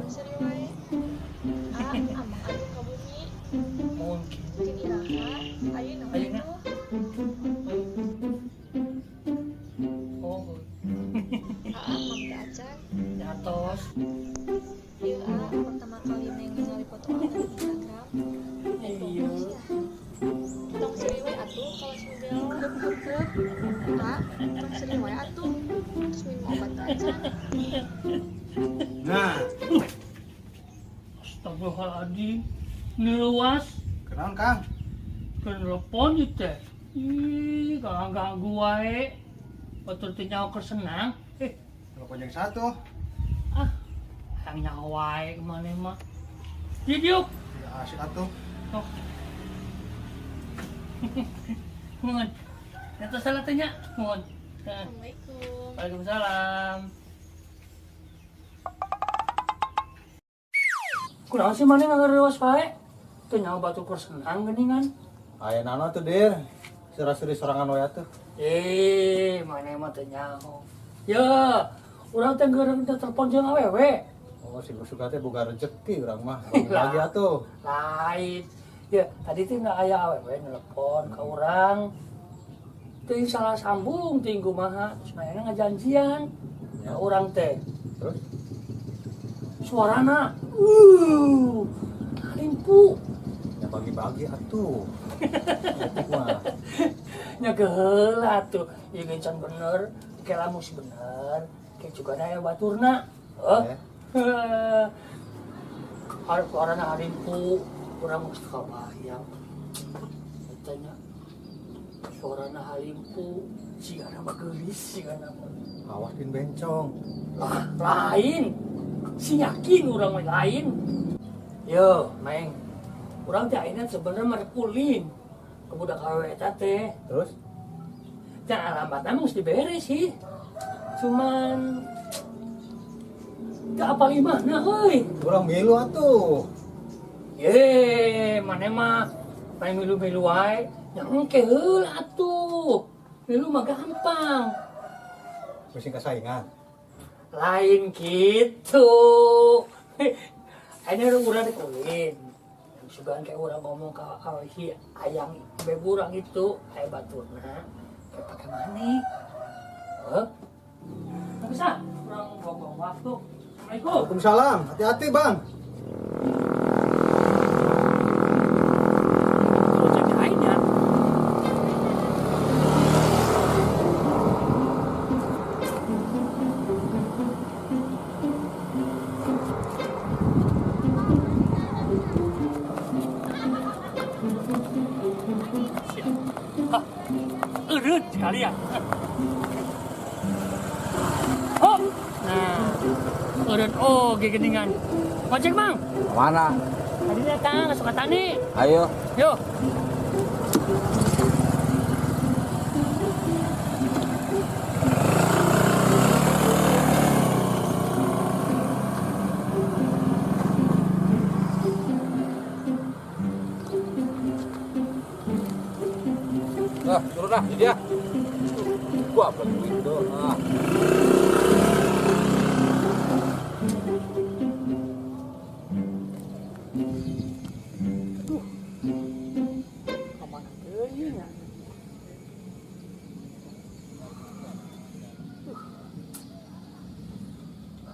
Tong seuri wae. Ah, amang atuh ka bumi. Mungkin. Jeung iraha? Ayeuna we Ayeuna. Atuh. Oh, Aa amang teh acan. di atas. Ieu a pertama kali neng ningali foto aa di Instagram. Iya. Tong seuri we atuh kawas nu gelo. A, tong seuri wae atuh. Terus minum obat teh acan. Nah, Astagfirullahaladzim. Ini luas. kenaon Kang? Ke telepon ieu teh. Ih, ganggu wae. Batur teh nyaho keur senang. Eh, Telepon yang satu. ah, yang nyaho wae kemana mah. Didiuk. Tidak asik atuh. Oh. Mohon. Eta salah teh nya. Mohon. Heeh. Assalamualaikum. Waalaikumsalam. Kunaon sih maneh ngagerewas wae? Teu nyaho batur keur senang geuningan. Aya nano tuh dir. Sura-suri sorangan we atuh. Eh, maneh mah teu nyaho. Ya, urang teh geureuh teh telepon jeung awewe. Oh, si suka teh boga rezeki urang mah. Bagi atuh. Lain. Ya, tadi teh nggak aya awewe nelpon ka urang. Teuing salah sambung teuing kumaha. Terus manehna ngajanjian ka urang teh. Terus Suarana limpu. Ya bagi-bagi atuh. Etik mah. Nya geheula atuh. Ieu ge can bener, ke lamun bener, ke juga aya baturna. Heuh. Eh. Harus suarana harimpu, urang geus kabayang. Eta nya suarana halimpu, sigana mah geulis sigana mah. Awas din bencong. Lah, lain. Si yakin urang mah lain. Yo, Meng. Urang teh ayeuna sebenarnya mah rek ulin ke budak awewe eta teh. Terus Teh alamatna mah geus dibere sih. Cuman teu apal imahna euy. Urang milu atuh. Ye, maneh mah main milu-milu wae. Nya engke heula atuh. Milu mah gampang. Pusing kesaingan. Lain gitu. Ayeuna urang rek ulin. Sugan kayak urang ngomong ke si ayang beb urang itu, aya baturna, kayak pakai maneh. Heuh. Nggak bisa, urang buang-buang waktu. Assalamualaikum. Waalaikumsalam. Hati-hati, Bang. Kalau jadi aingnya. Hah, eureut sekalian. Hop. Nah, eureut oge geuningan. Ngojek, Mang. Mana? Tadi datang ke Sukatani. Ayo. Yo. Nah, turun lah, ini dia. Gua beli window. Ah. Aduh. Kamana deui nya?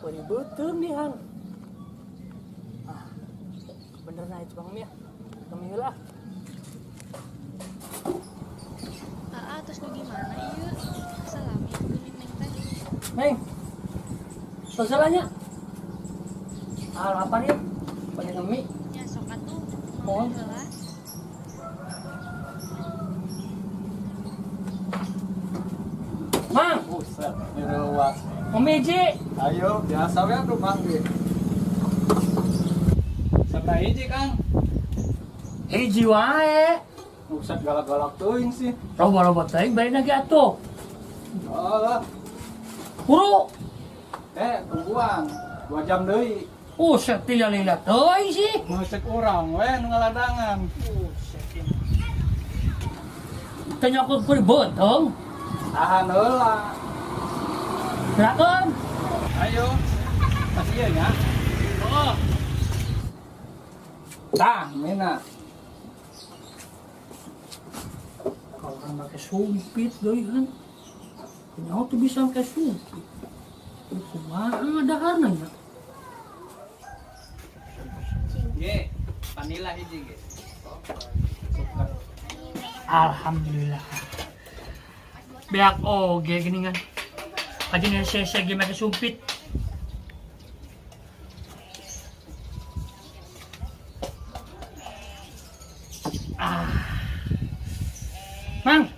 Bari beuteung nih Han. Ah, bener nah itu Bang Mi ya. Kami heula. Aa, terus nu gimana ieu? Salami geuning neng teh. Neng. Tos heula nya. Ah, lapar ya. Bade ngemik. Nya sok atuh. Oh. Mampir heula. Mang, Buset, ini luas. ngemik hiji. Ayo, biasa we atuh Mang ge. Sabaraha hiji, Kang? Hiji wae. Buset galak-galak teuing sih. Loba-loba teuing bari lagi atuh. Oh lah. Buru. Tungguan. 2 jam deui. Buset, tidak lila teuing sih. Musik urang we nu ngaladangan. Buset. Teu nyokot beri beuteung. Tahan heula. Gerakeun. Ayo. Pas ieu nya. Oh. Oh. Tah, mina. Kalau kan pakai sumpit deui kan. Nyaho tuh bisa pakai sumpit. Kumaha daharna nya? Ge, panila hiji ge. Alhamdulillah. Beak oge gini kan. Kajian saya ge make sumpit. Ah. Mang.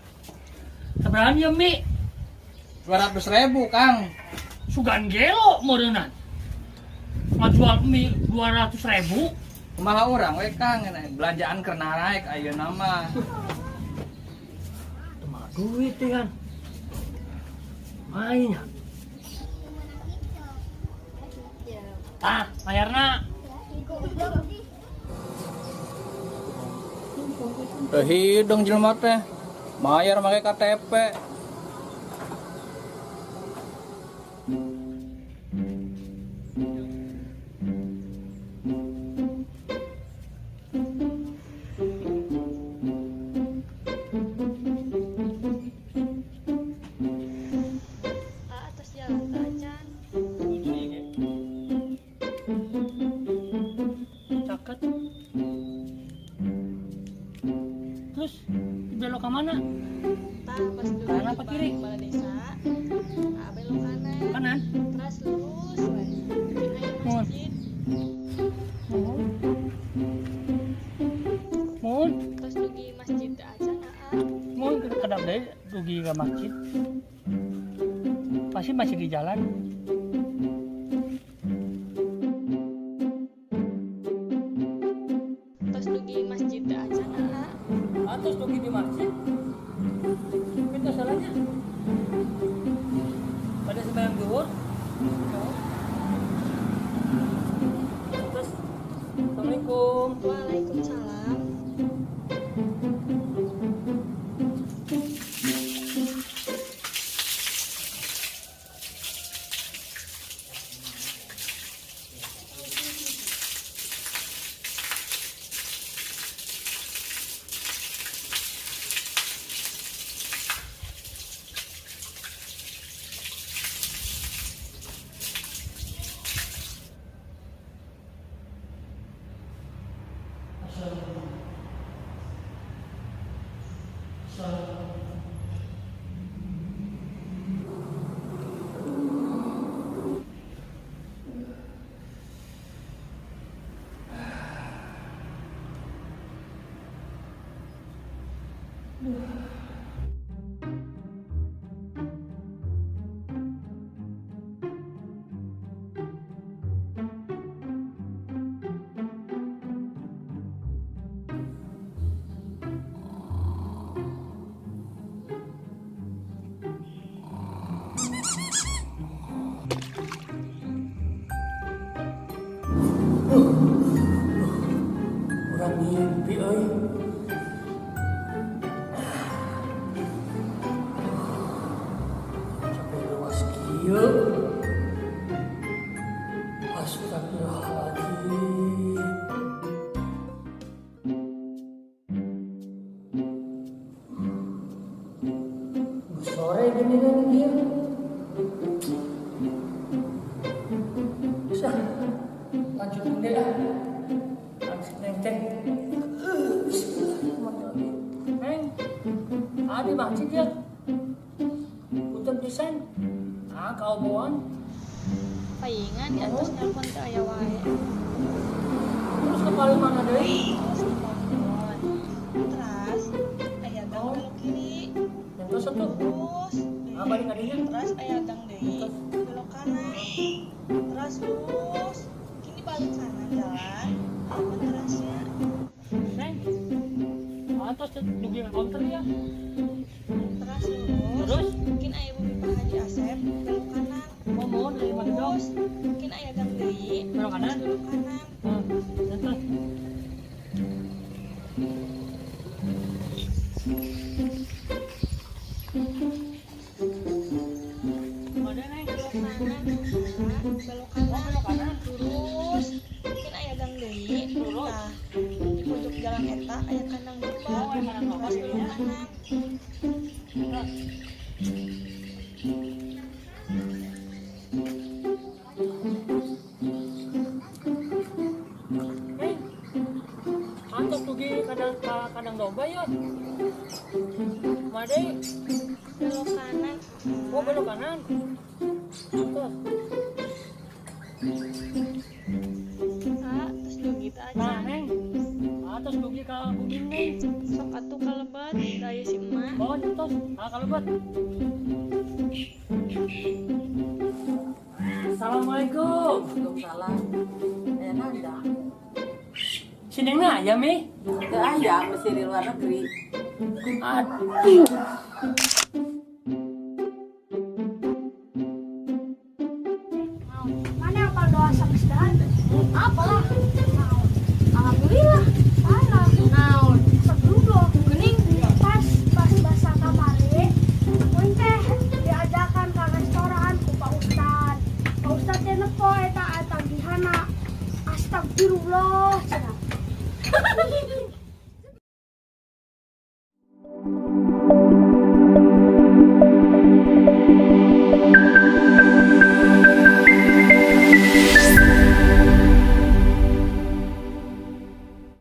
Sabaraha ya mie? 200.000, Kang. Sugan gelo meureunnan. Ngajual mie 200.000. Kumaha urang we Kang, belanjaan keur naraek ayeuna mah. Teu mah duit teh kan. Mainnya. Tah, bayarna. Teu hidung jelema teh. Bayar make KTP. Atas jalan ke acan. Caket. Terus belok ke mana? Tah, pas dulu Kanan apa kiri? Balai desa. Ah, belok kanan. Kanan. Terus lurus we. Mungkin aya masjid. Mun. Terus dugi masjid teh acan aa. Mun kedap deui dugi ke masjid. Pasti masih di jalan. Terus dugi masjid teh acan aa. Terus dugi di masjid. Itu salahnya. Pada sembahyang zuhur. Terus Assalamualaikum. Waalaikumsalam. Urang mimpi euy. Sampai luas kieu. Astagfirullahaladzim. Sore gini kan dia. Bisa lanjutin deh ah. Neng teh. Bismillahirrahmanirrahim. Neng, ada masjid ya? Punten pisan. Ah, kaoboan. Paingan di atas nelpon teh aya wae. Terus ke paling mana deui? Terus nelpon. Terus aya gang belok kiri. Yang terus atuh. Terus Ah, balik kadinya. Terus aya gang deui belok kanan. Terus lurus. Kini balik kanan jalan. Apa terasnya? Neng. Atos dugi ke counter ya. Terus lurus. Terus? Mungkin aya bumi Pak Haji Asep belok kanan. Oh, mohon dari mana dong? Terus mungkin aya gang deui. Belok kanan? Terus belok kanan. Terus. Mana, Neng? Belok kanan, belok kanan. Oh, belok kanan. Lurus. Neng, antok dugi kandang ka kandang domba ya. Made, Belok kanan. Oh belok kanan. Tos. Ah, terus dugi teh Nah, acan. Neng. Atos dugi ka bumi, Neng. Sok atuh kalebet daya si emak. Oh, tos. Ah, kalebet. Assalamualaikum. Waalaikumsalam. Eh, Nanda. Si Neng na aya, Mi? Teu aya, masih di luar negeri. Aduh.